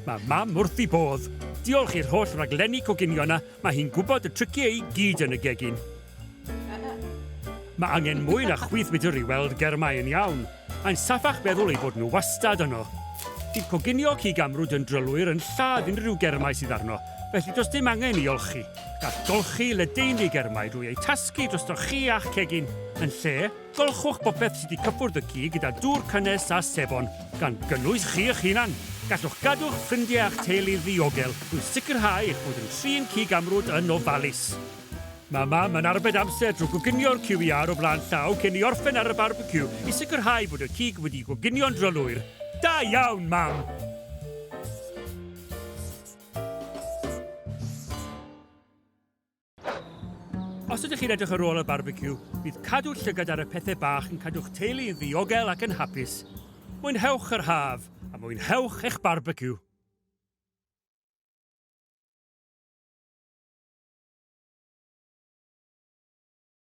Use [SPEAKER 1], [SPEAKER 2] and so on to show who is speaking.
[SPEAKER 1] Mae mam wrth ei bodd. Diolch i'r holl raglenni coginio yna, mae hi'n gwybod y triciau i gyd yn y gegin. Mae angen mwy na chwith wydr i weld germau yn iawn. Mae'n saffach meddwl eu bod nhw wastad yno. Bydd coginio cig amrwd yn drylwyr yn lladd unrhyw germau sydd arno, felly does dim angen i olchi. Gall golchi ledaenu germau drwy eu tasgu drostoch chi a'ch cegin. Yn lle, golchwch bopeth sydd wedi cyffwrdd y cig gyda dŵr cynnes a sebon, gan gynnwys chi eich hunan. Gallwch gadw'ch ffrindiau a'ch teulu ddiogel drwy sicrhau eich bod yn trin cig amrwd yn ofalus. Mae mam yn arbed amser drwy goginio'r cyw iâr o flaen llaw cyn ei orffen ar y barbeciw i sicrhau bod y cig wedi'i goginio'n drylwyr. Da iawn, mam! Os ydych chi'n edrych ar ôl y barbeciw, bydd cadw llygad ar y pethau bach yn cadw'ch teulu yn ddiogel ac yn hapus. Mwynhewch yr haf, a mwynhewch eich barbeciw!